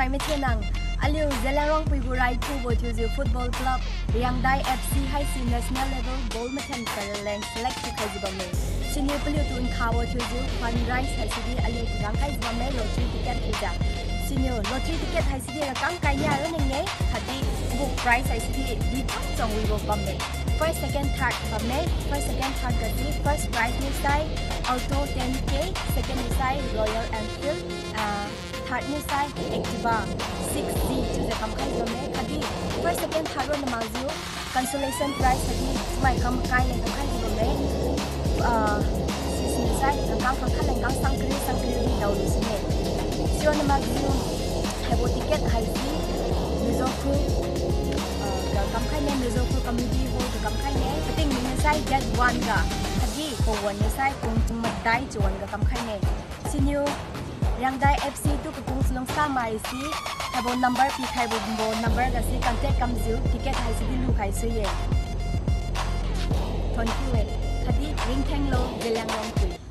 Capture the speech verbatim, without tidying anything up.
Ai mei the nang, aliu Zeliangrongpui gu rey thu bo thiuziu football club Riangdai F C hei si national level ball mathen talent select sw khaiziu bammei. Siniu paliu tu nkha bo thiuziu fund raise hei sidi aliu tu rang khaiziu bammei lottery ticket thiu za. Siniu lottery ticket hei sidi rakang kai ni a ru ning e, khatdi book prize hei sidi di chang chang wi bo bammei. First, second, third bammei. First, second, third kati first prize ni sai Alto ten K, second ni sai Royal Enfield, third ni sai Activa six G chiu ze kam khaiziu bammei. Khatdi first, second, third rui na mak ziu consolation prize khatdi mei kam kai le kam khaiziu bammei. Sisni sai rakang khang khat le kang sang kariu sang kariu di daw lu sini. Sirui na mak ziu hei bo ticket hei si Mizo Khul ga kam khaine, Mizo Khul community hall ga kam khaine. Kating ni sai date one ga, khatdi kouwan ni sai pung chung madai chuan ga kam khaine. Siniu Riangdai F C tu kapung chalung samei si hei bo number pi khai bo bo number ga si contact kamziu ticket hei sidi lu khai sui e. Thank you e. Khatdi ringthenglo Zeliangrongpui.